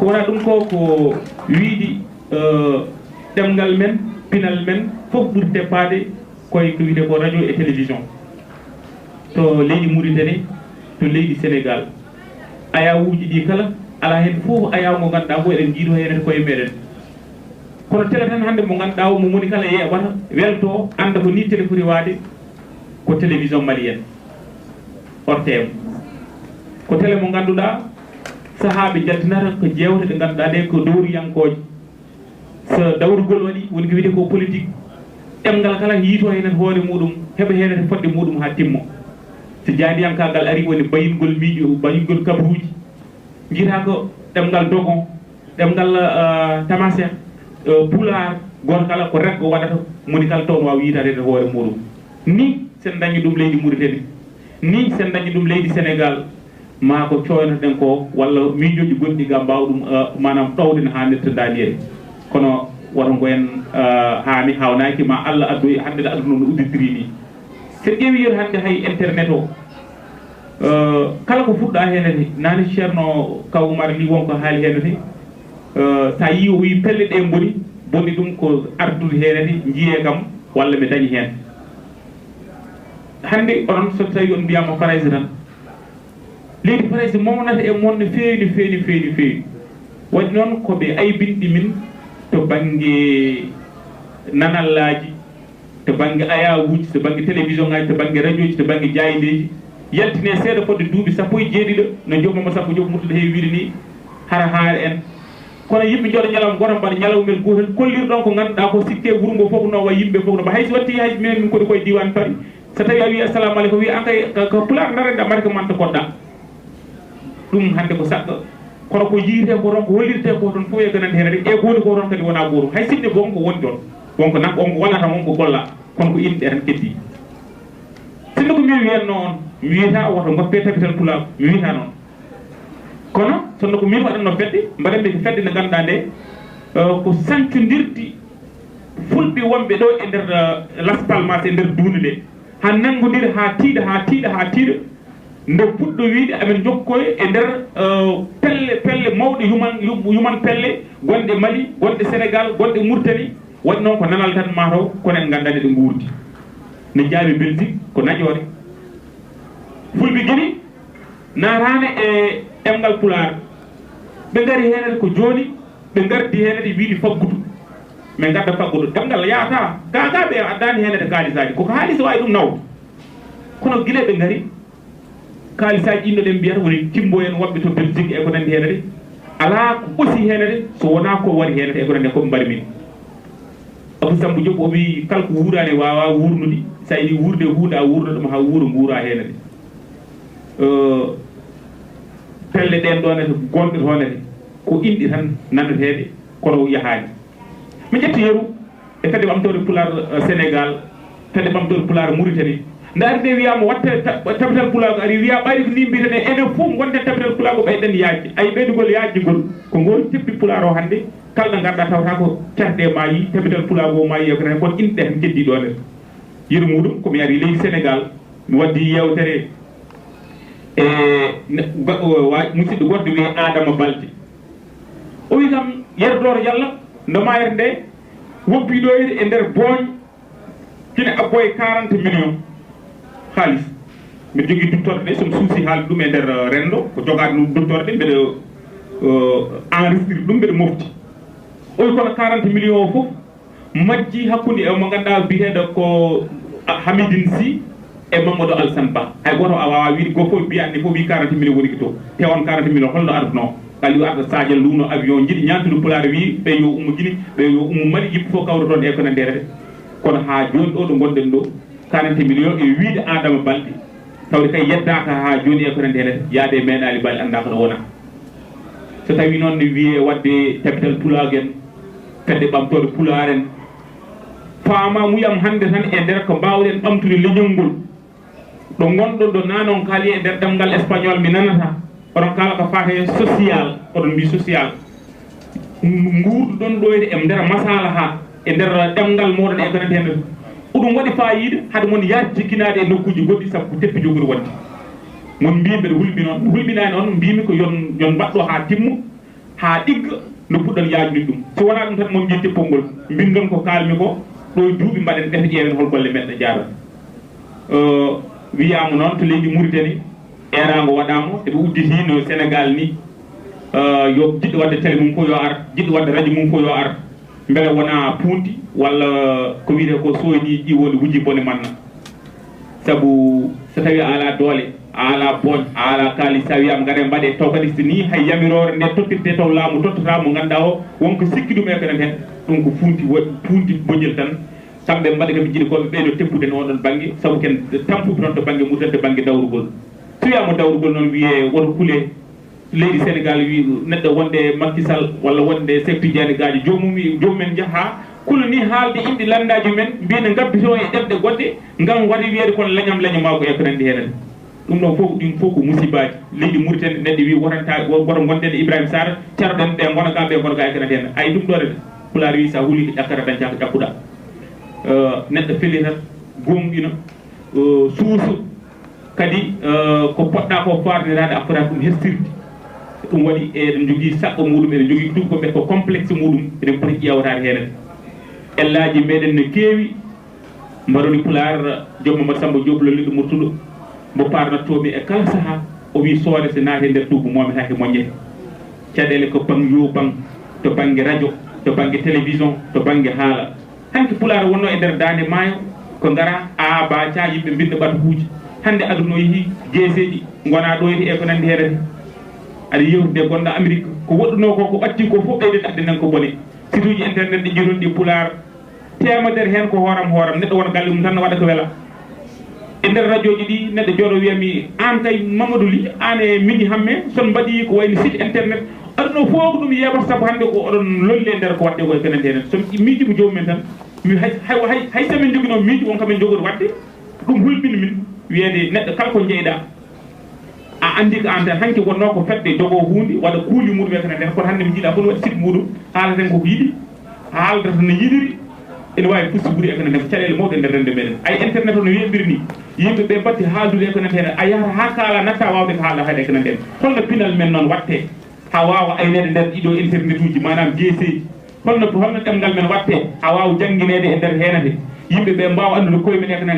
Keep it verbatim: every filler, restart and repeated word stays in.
Wona ɗum ko, ko wiide, eh, ɗemngal men, pinal men, fof ɓuri teppaade koye ko wiyetee ko radio e télévision. To leydi Mauritanie, to leydi Sénégal, ayawuuji ɗi kala, alaa heen fof ayaw mo ngannduɗaa ko eɗen njiido heen koye meɗen. Kono tele tan hannde mo ngannduɗaa o, mo moni kala yeeɓata, welto, annda ko ni tele foti waade, ko télévision malienne, O R T M. Ko tele mo ngannduɗaa, sahaaɓe njaltinata ko jeewte ɗe ngannduɗaa ɗe ko dowriyankooje. So dawrugol waɗi, woni ko wiyetee ko politique, ɗemngal kala yiito heen hoore muɗum, heɓa heen fodde muɗum haa timmo. So jaadiyankaagal ari, woni bayingol miijo, bayingol kabaruuji. Njiitaa ko ɗemngal dogon, ɗemngal, eh, tamaseek, eh, pulaar, gooto kala ko reggo waɗata, moni kala toon waawa yiitaade e hoore muɗum. Ni sen dañi ɗum leydi Mauritanie, ni sen dañi ɗum leydi Sénégal, maa ko cooynoɗen ko, walla miijooji gonɗi ga mbaawa ɗum, eh, maanaam ɗowden haa netta daaniyel. Kono woto ngo en, eh, haami haawnaaki, ma Allah addoy hannde nde aduna no udditiri ni. So en ƴeewi yeru hannde hay internet o, eh, kala ko fuɗɗa heenati, nani Ceerno Kaw Umar li wonko haali heenati, eh, sa yi o wi pelle ɗe mboni, boni ɗum ko ardude heenati, njiyee kam, walla mi dañi heen. Hannde onon so tawi on mbiyama Farayse tan, leydi Farayse mawnata e mon no feewi, no feewi, no feewi, no feewi. Waɗi noon ko ɓe aybinɗi min to bannge nanallaaji, to bannge ayawuuji, to bannge télévision ŋaaji, to bannge radio ji, to bannge jaayndeeji. Yaltine seeɗa fodde duuɓi sappo e jeeɗiɗo, no Joom Mamadu Sappo Joom Murtada heewi wiide ni, hara haare en. Kono yimɓe njooɗo ñalawma gooto, mbaɗa ñalawmel gootel, kollirɗon ko ngannduɗaa ko sikke wuro ngo fof no, wa yimɓe fof no, ba hay so watti hay minen min kodi koye diiwaan Paris, so tawi a wi assalamu aleykum, wi an kay ka, ka pulaar dara nda mbaɗa ko manta koɗɗa. Ɗum hannde ko saɗɗo, kono ko yiyetee ko toon, ko hollirtee ko toon fof e ganande heen, e ko woni ko toon kadi wona gootum. Hay sinno ko wonko woni toon, wonko nan, wonko wallata, wonko golla, kono ko inɗe tan keddi. Sinno ko min wiyanno on, mi wiyata woto ngoppe tabital pulaagu, mi wiyata noon. Kono sinno ko min waɗanno fedde, mbaɗanmi ko fedde nde ngannduɗaa nde, eh, ko sancondirdi fulɓe wonɓe ɗo e nder, eh, Las Palmas, e nder duunde nde, haa nanngondira, haa tiiɗa, haa tiiɗa, haa tiiɗa, nde puɗɗo wiide amen njokkoye e nder, eh, pelle, pelle mawɗe yuman, yum-, yuman pelle gonɗe Mali, gonɗe Sénégal, gonɗe Mauritanie. Waɗi noon ko nanal tan mataw, kono en nganndaa nde ɗe nguurdi. Ne jaabi Belgique ko naƴoore. Fulɓe Gini naataani e ɗemngal Pulaar. Ɓe ngari heen ko jooni, ɓe ngardi heen e wiide faggudu. Min ngadda faggudu. Ɗemngal yahata. Gaa gaa ɓe addaani heen kaalisaaji. Ko ko haalis waawi ɗum nawde. Kono gila ɓe ngari, kaalisaaji ɗin no ɗen mbiyata woni timbo en woɓɓe to Belgique e ko nanndi heen de. Alaa ko ɓosi heen de, so wonaa ko wari heen e ko nanndi ko ɓe mbari min. Abou Sambou Diop o wii, kala ko wuuraani waawaa wuurnude. So a yiɗi wuurde huunde, a wuurna ɗum haa wuura, nguura heen de. Eh, pelle ɗen ɗo ne, gonɗe toon ne, ko inɗe tan nanateeɗe, kono yahaani. Mi ƴetti yeru e fedde ɓamtoore Pulaar, eh, Sénégal, fedde ɓamtoore Pulaar Mauritanie. Nde ari nde wiyaama watte ta-, tabital pulaagu, ari wiya ɓayri ko ni mbiyeten, enen fof ngonten tabital pulaagu, ɓeyden yaajde. Ay ɓeydugol yaajde ngol, ko ngol jippi Pulaar o hannde, kala ɗo ngarɗa tawata ko carde maayi, tabital pulaagu o maayi, e ko tan, kono inɗe tan keddi ɗo nder. Yeru muɗum ko mi ari leydi Sénégal, mi waddi yeewtere e ne-, ga-, o, wa-, musidɗo goɗɗo wiyee Adama Balde. O wi kam, Yero Dooro Yalla, ndo maayata nde, woppi ɗo e nder booñ, kine abboye quarante millions haalis. Mbiɗa jogii duttorde ɗe, so mi suusi haalde ɗum e nder, eh, renndo, ko jogaade ɗum duttorde, mbeɗa, eh, enregistré ɗum, mbeɗa mofti. O wi kono quarante millions o fof majji hakkunde e mo ngannduɗaa biyeteeɗo ko Hamidine Sy e Mamadou Alassane Ba. Hay gooto a waawaa wiide, gooto fof mbiya anndi fof mbi quarante millions woni ko to. Te on quarante millions holno ardunoo? Kala yo arta Sadio luuno avion, jiɗi ñaantude Pulaar, wi ɓe yo ummo Gine, ɓe yo ummo Mali, yimɓe fof kawra toon e ko nanndi e rete. Kono haa jooni ɗo ɗo ngonɗen ɗo, quarante millions e wiide Adama Balde, tawde kay yeddaaka haa jooni e ko nanndi e rete, yaade e meeɗaali Balde anndaa ko ɗo wona. So tawii noon ne wiyee waɗde capital pulaagu en, fedde ɓamtoore Pulaar en, faamamuyam hannde tan e nder ko mbaawɗen ɓamtude leñol ngol. Ɗo ngonɗon ɗo naanon kaali e nder ɗemngal espagnol mi nanata. Oɗon kaala ko faati e social, oɗon mbii social. Nguurduɗon ɗo e nder masalaha, e nder ɗemngal mooɗon e ko nanndi heen. Oɗum waɗi faayiida, hade mon yaajde jikkinaade e nokkuuji goɗɗi, sabu ko teppi jogori wonde. Mon mbii mbeɗa hulɓinoo, mi hulɓinaani on, mbiimi ko yon, yon mbaɗɗo haa timmo. haa ɗigga no puɗɗon yaajude ɗum. So wonaa ɗum tan, mon njetti poɗngol, mbinndon ko kaalmi ko, ɗo e duuɓi mbaɗen ɓeto, ƴeewen hol golle meɗen jaarata. Wiyaama noon to leydi Muritani, eeraango waɗaama, eɓe udditi no Senegaal ni, yo jiɗɗo waɗde télé mum fof yo ar, jiɗɗo waɗde radio mum fof yo ar. Mbele wonaa puunti walla ko wiyetee ko sooyni ɗi woni wujji bone manna? Sabu so tawii a alaa doole, a alaa booñ, a alaa kaalis, so a wiyaama ngaɗee mbaɗee, taw kadi so nii hay yamiroore nde tottirtee, taw laamu tottotaa mo ngannduɗaa o, won ko sikki ɗum e ko nanndi heen, ɗum ko puunti wo-, puunti bojel tan. Kamɓe mbaɗa kam jiɗi ko ɓe ɓeydo teppude no oɗon bannge, sabu ken tampuɓe toon to bannge Mauritanie, to bannge dawrugol. So wiyaama dawrugol noon, wiyee woto kule. Leydi Senegaal wi neɗɗo wonde Macky Sall walla wonde Cheikh Tidiane Gadio, joomum wi joomum en njaha kulu ni haalde inɗe lanndaaji men, mbiya ne ngabbitoo e ɗemɗe goɗɗe, ngam waɗi wiyeede kon leñam leño maa ko e ko nanndi heen. Ɗum ɗoon fof, ɗum fof ko musibaaji. Leydi Mauritanie, neɗɗo wi wotanta, woto ngonnden e Ibrahima Sarr, caroɗen ɓe ngona ga, ɓe ngona ga e ko nanndi heen. Ay ɗum ɗo rek, Pulaar wi so a huli ɗakkata dañca ko ƴakkuɗaa. Eh, neɗɗo felitat, gooŋɗina, eh, suusa. Kadi, eh, ko poɗɗa ko faarniraade a fota ɗum hersirde. Ɗum waɗi eɗen njogii saɗɗo muɗum, eɗen njogii ɗum ko mbiyetee ko complexe muɗum, eɗen poti ƴeewtaade heen. Ellaaji meɗen no keewi, mbaɗoni Pulaar, Joom Mamadu Sammba Joob Lolliɗo Murtuɗo, mbo paarnattoomi e kala sahaa, o wii soode so naati e nder duuɓi moometaake moññete. Caɗeele ko baŋ yo baŋ, to bannge radio, to bannge télévision, to bannge haala. Hanki Pulaar wonnoo e nder daande maayo, ko ngara, aa, baa, caa, yimɓe mbinnda ɓatukuuji. Hannde aduna o yehi, geeseeji ngonaa ɗo e ko nanndi heen. Aɗa yewtide gonɗo Amérique, ko woɗɗunoo ko, ko ɓatti ko fof ɓeyde daɗde nan ko bone. Site uji internet ɗi njiiton ɗi Pulaar, teemedere heen ko hooram hooram, neɗɗo wona galle mum tan no waɗa ko wela. E nder rajooji ɗi, neɗɗo jooɗo wiya mi, aan kay Mamadou Ly, aan e Mini Hamme, son mbaɗi ko wayni site internet, aduna o fof ko ɗum yeeɓata, sabu hannde ko oɗon lolli e nder ko waɗde ko e ko nanndi heen. So mi miijii mo joomum en tan, mi hay, hay, hay, hay so min njoginoo miijo won ko min njogori waɗde, ɗum hulɓini min, wiyeede neɗɗo kala ko njeyɗaa, a anndi ko aan tan. Hanki wonnoo ko fedde jogoo huunde, waɗa kuuli muɗum e ko nanndi heen, kono hannde mi jiiɗaa fof no waɗi site muɗum, haalata heen ko ko yiɗi, haaldata no yiɗiri, ene waawi fusti ɓuri e ko nanndi heen, ko caɗeele mawɗe e nder renndo meɗen. Ay, internet o no weeɓiri ni, yimɓe ɓe mbatti haaldude e ko nanndi heen, a yahata haa kaalaa, natta waawde ko haalɗaa haade e ko nanndi heen. Holno pinal men noon waɗtee haa waawa ayneede nder ɗiɗo internet uji, maanaam geeseeji? Holno, holno ɗemngal men waɗtee haa waawa janngineede e nder heenate? Yimɓe ɓe mbaawa anndude koye men e ko nanndi